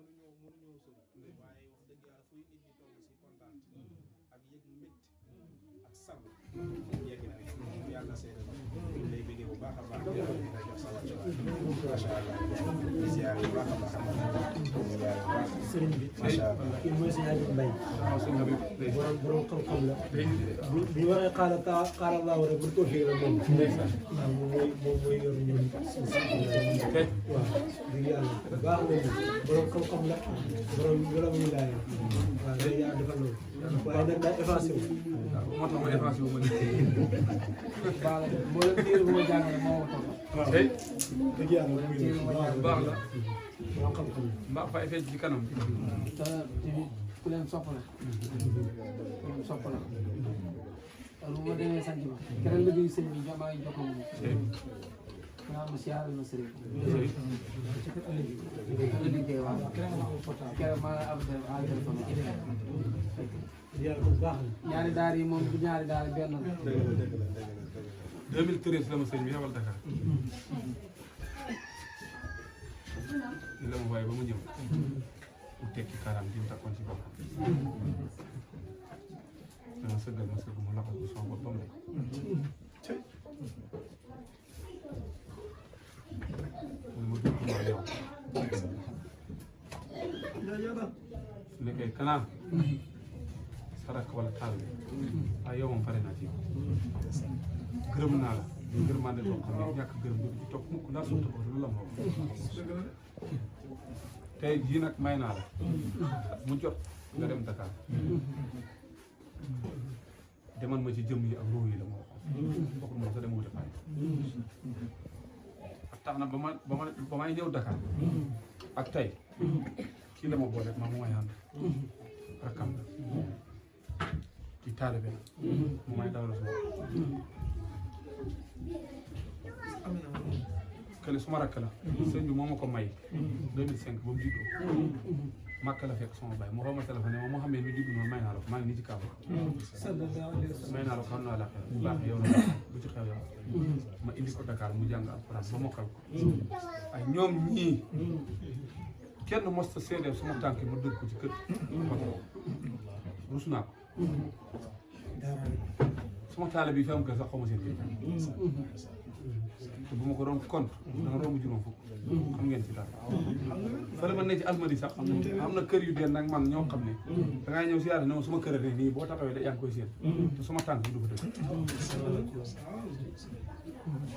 mënuñoo sori waaye wax dëgg yàlla fuy nit ñi toll si kontaan ak yëg mbégte ak sàmm yegg na yàlla seede ñu lay bëggee bu baax a baax di la jox sa wàcc macha allah di ziar bu baax a baax sëriñ bi macha allah kii mooy si Habib Mbaye borom xam-xam la bi war a xaaral laa war a mën ko fii la moom waaw moom mooy yor ñun waaw di yàlla baax na borom xam-xam la borom ñu laay waaw day yaa defal loolu waaye nag daa effacé wu moo tax ma effacé wu ma nii. baax na mboolem téere bu ma jàngale moo ko topp. waaw tey dëgg yàlla baax la. borom xam-xam mbaa fay feeñ ci kanam. te ku leen sopp la. ku leen sopp la. loolu bu ma demee sant ma. keneen la biy sëñ bi maa ngi jokkoo moom. naa ma siyaaral ma sëriñ. ëllëg kay waaw. keroog maa am téléphone. yàlla bu baax la ñaari daar yi moom du ñaari daar yi benn la. 2013 la ma sëñ bi yabal Dakar. li la ma waaye ba mu ñëw. mu tekki karam di mu takkoon ci boppam. dama sëggal ma sëgg mu laxas bu son bopp ba mu nekk. mu ma dugg ma yow. su nekkee kanaan. sarak wala taal bi waaye yow moom pare naa ci yow gërëm naa la gërëmaande loo xam ne ñàkk gërëm du ci topp mukk ndax suñu topp loolu la ma wax tey jii nag may naa la mu jot nga dem Dakar demal ma ci jëmm yi ak ruux yi la ma waxoon bokkul moom sa dem wuti fay ak tax na ba may ñëw Dakar ak tey kii la ma boole maa mu may ànd rakkam la ci taalibe la mu may dawal sama kële suma rakk la sëñ bi moo ma ko may 2005 ba mu juddoo màkk la fekk sama baay mu xaw ma téléphone ne ma moo xam ne mi judd noonu may naa la ko maa ngi nii ci kaw may naa la ko xam naa la xel bu baax yow la bu ci xew yow ma indi ko Dakar mu jàng alxuraan ba mokkal ko ay ñoom ñii kenn mos ta seedeel suma tànk ma dëgg ko ci kër rus naa ko suma taale bi fi am kër sax xaw ma seen kër te bu ma ko doon compte danga romb juróom fukk xam ngeen ci dara fële ma ne ci almadi sax am na kër yu deen nag man ñoo xam ne dangay ñëw siyaare ne suma kër a ne nii boo taxawee da yaa ngi koy seen te suma tànk bi du ko dëgg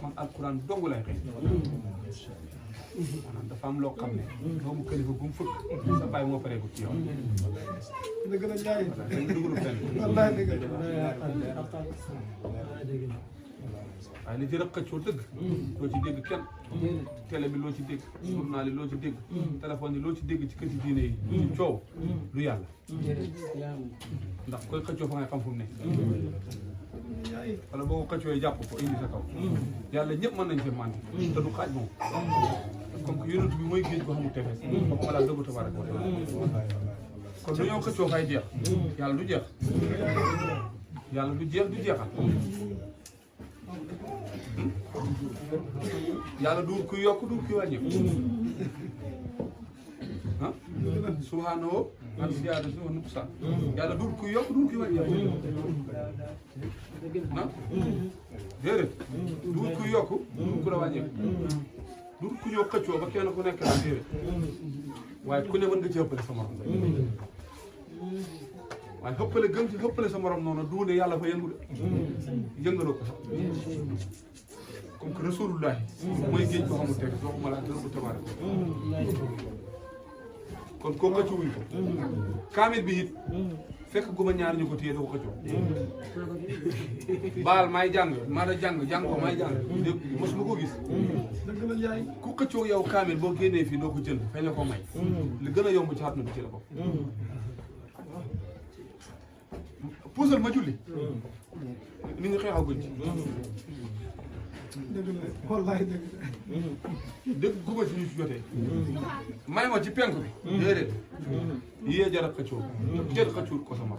man alquran dong lay xëy maanaam dafa am loo xam ne doomu kilifa bu mu fëkk sa bàyyi moo paree ko ci yow dëgg la Ndiaye dañ dugul fenn wallaay dëgg waaye li jërë xëccoo dëgg loo ci dégg kenn télé bi loo ci dégg journal yi loo ci dégg téléphone yi loo ci dégg ci këti diine yi ci coow du yàlla ndax koy xëccoo fa ngay xam fu mu ne wala boo ko xëccoo jàpp ko indi sa kaw yàlla ñëpp mën nañ fi màndi te du xaaj moom comme que yonent bi mooy géej goo xamul tefes ba wala dëggu tabarak wa taala kon dañoo xëccoo fay jeex yàlla du jeex yàlla du jeex du jeexal yàlla du kuy yokk du kuy wàññeeku ah subhaanahu an ziyaadati wa nuqsaan yàlla du kuy yokk du kuy wàññeeku ah déedéet du kuy yokk du ku la wàññeeku du ku ñëw xëccoo ba kenn ku nekk la déedéet waaye ku ne mën nga ci ëppale sa morom waaye xëppale gëm ci xëppale sa morom noonu du ne yàlla fa yëngu de yëngaloo ko sax comme que rasulullah mooy géej boo xamul teg waxuma laa dara bu tabaare kon koo xëccoo wuñ ko kaamil bi it fekk guma ñaar ñu ko téye da ko xëccoo baal maay jàng maa da jàng ko maay jàng dégg mosuma ko gis dëgg la Ndiaye ku xëccoo yow kaamil boo génnee fii doo ko jënd fañ la ko may li gën a yomb ci àdduna bi ci la ko puusal ma julli ni ñu xeexaguñ ci dëgg la wallaay dëgg dëgg guma ci ñu ci jotee may ma ci penk bi déedéet yée jara xëccoo te kenn xëccuut ko sama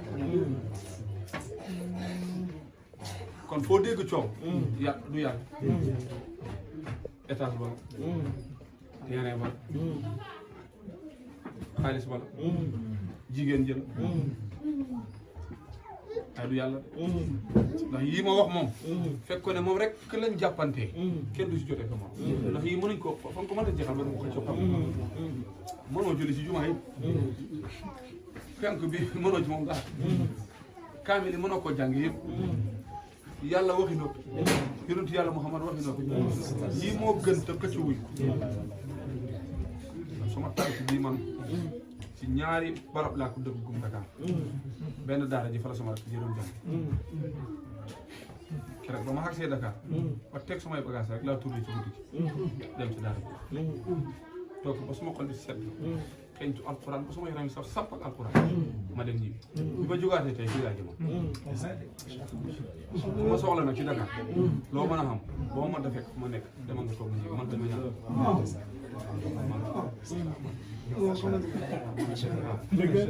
kon foo dégg coow yàq du yàq étage ba terrain ba xaalis bala jigéen jël ay du yàlla ndax yii ma wax moom fekk ko ne moom rek lañ jàppantee kenn du si jotee ko moom ndax yii mënuñ ko fa ko mën a jeexal ba ko xëccoo xam mënoo julli si jumaa yi fenk bi mënoo ci moom dara kaamil yi mënoo koo jàng yëpp yàlla waxi noppi yonentu yàlla Muhammad waxi noppi yii moo gën te xëcc wuñ ko sama tànk bii man ci ñaari barab laa ko dëgg gum Dakar benn daara ji fa la sama rek jëroon jàng keroog ba ma xagsee Dakar ba teg samay bagage rek laa tourné ci guddi gi dem ci daara ji toog ba suma xol di set xeeñtu alxuraan ba sama yaram sax sàpp ak alxuraan ma dem ñibbi bi ma jógaatee tey fii laa jëmoon fu ma soxla nag ci Dakar loo mën a xam boo mën da fekk fu ma nekk demal nga toog ma ñibbi man dama ñaan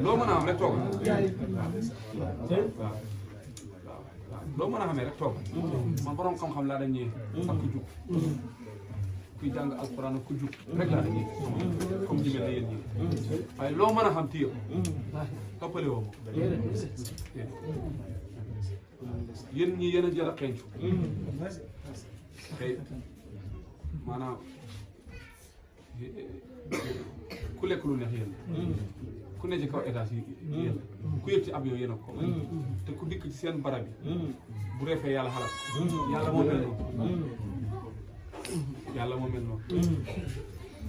loo mën a am rek toog waaw loo mën a xamee rek toog man borom xam-xam laa dañ ñëwee ak ku jug kuy jàng alxuraan ak ku jug rek laa dañ ñëwee comme ñu mel ne yéen ñi waaye loo mën a xam téye ëppale woo ma yéen ñi yéen a jël a xencu tey maanaam ku lekk lu neex yéen ku ne ci kaw étage yi yéen ku yëg ci ab yooyu yéen a ko te ku dikk ci seen barab yi bu refee yàlla xalaat yàlla moo mel noonu yàlla moo mel noonu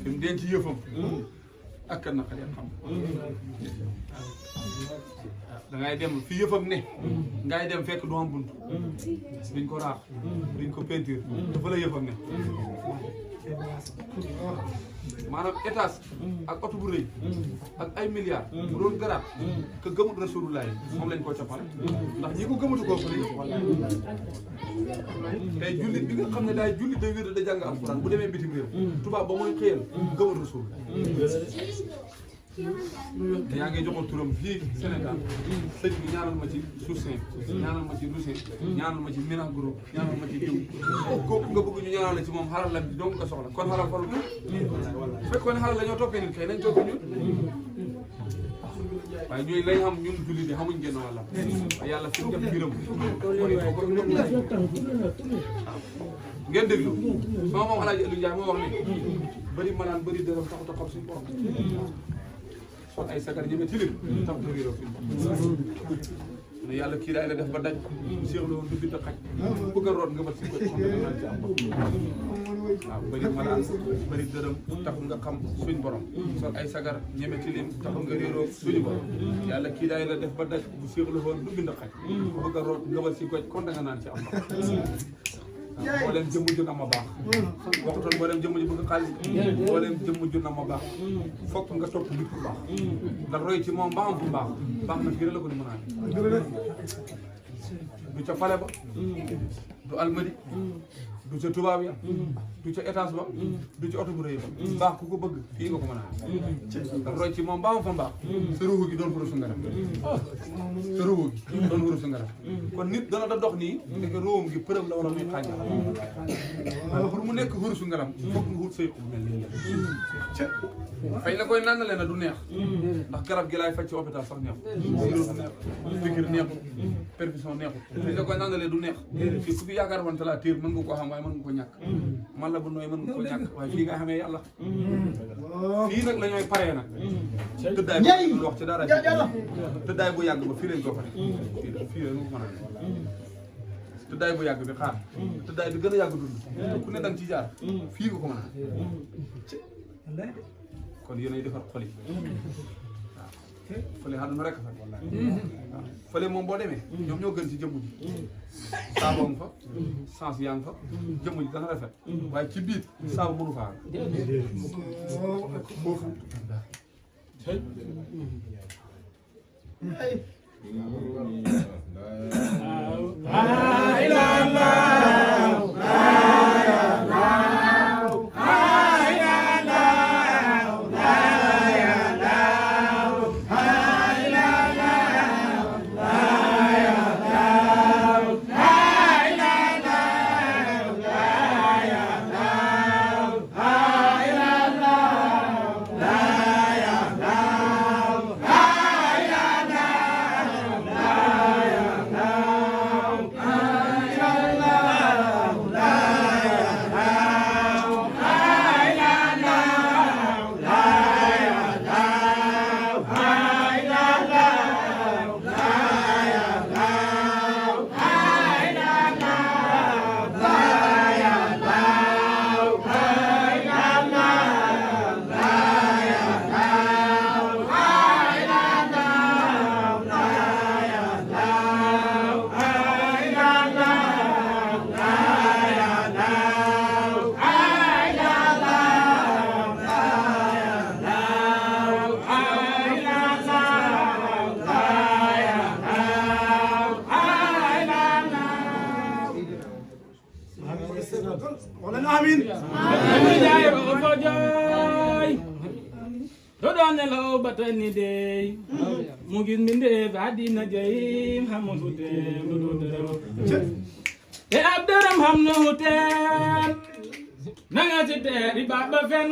fi mu denc yëfam ak kan naqar yéen xam da ngay dem fi yëfam ne ngay dem fekk du am bunt duñ ko raax duñ ko peinture dafa la yëfam ne maanaam étage ak oto bu rëy ak ay milliards bu doon garaat que gëmut Rasulullah moom lañ koo coppal ndax ñi ko gëmatu koo bëri tey jullit bi nga xam ne daay jullit day wér da jàng alxuraan bu demee bitim réew tubaab ba mooy xëyal gëmut Rasulullah te yaa ngi joxoon turam fii Sénégal sëñ bi ñaanal ma ci Soussin ñaanal ma ci Roussin ñaanal ma ci Minagro ñaanal ma ci diw kooku nga bëgg ñu ñaanal la ci moom xaral la bi donc nga soxla kon xaral faru su fekkoon ne xaral la ñoo toppee nit kay nañ toppee ñun waaye ñooy lañ xam ñun jullit yi xamuñ génn wàlla waaye yàlla fi def biram ngeen déglu sama moom Alaaji Aliou Ndiaye moo wax ne bëri malaan bëri dërëm taxut a xam suñu borom kon ay sagar ñeme tilim tax du réeroo fi ne yàlla kii daay la def ba daj Cheikh Lo du bind xaj bëgg a root nga bat si ko naan ci am waaw bëri malaan bëri dërëm taxul nga xam suñ borom sol ay sagar ñeme tilim taxul nga réeroo suñu borom yàlla kii daay la def ba daj bu Cheikh Lo du bind xaj bëgg a root nga bat si ko kon da nga naan ci am boo leen jëmm ju na ma baax waxutoon boo leen jëmm ju bëgg xaalis boo leen jëmm ju na ma baax fokk nga topp nit ku baax ndax roy ci moom ba am fu baax baax na fii la ko ni mën a du ca pale ba du almadi du ca tubaab ya du ca étage ba du ca oto bu rëy ba baax ku ko bëgg fii nga ko mën a ndax roy ci moom ba am fa mbaax sa ruuxu gi doon ko rusu ngaram sa ruuxu gi doon ko rusu ngaram kon nit dana da dox nii nekk ruuxum gi përëm la wala muy xànja waaye pour mu nekk xurusu ngaram fokk nga wut say xub mel nii fay la koy nàndale na du neex ndax garab gi laay faj ci hôpital sax neexut siro neexut fikir neexut perfusion neexut fay la koy nàndalee du neex fii ku fi yaakaar wante laa téer mën nga koo xam waaye mën nga ko ñàkk man la bu nooy mën nga ko ñàkk waaye fii nga xamee yàlla fii nag la ñooy paree nag tëddaay bu wax ci dara tëddaay bu yàgg ba fii lañ ko pare fii lañ ko mën a tëddaay bu yàgg bi xaar tëddaay bi gën a yàgg dund ku ne danga ci jaar fii nga ko mën a kon yéenay defar xol yi waaw fële àdduna rek fa waaw fële moom boo demee ñoom ñoo gën ci jëmm ji saaboo nga fa sens yaa nga fa jëmm ji dana rafet waaye ci biir saabu mënu faa foofu doon nelaw ba tey ni dey mu gis mbindeef àddina jëy xamul fu teem lu dul dërëm te ab dërëm xam na fu teem na nga ci teer di baax ba fen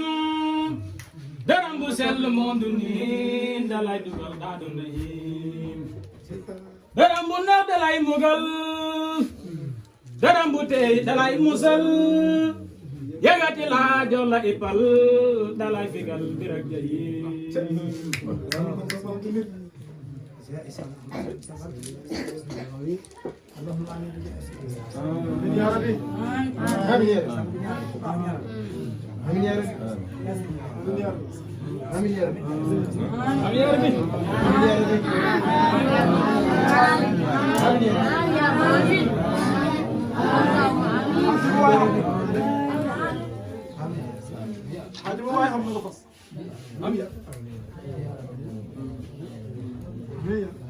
dërëm bu sell moom du niin dalay dugal daa doon na yim dërëm bu neex dalay mugal dërëm bu tey dalay musal yëgati laa jox la ipal dalay figal birak jayi Amin.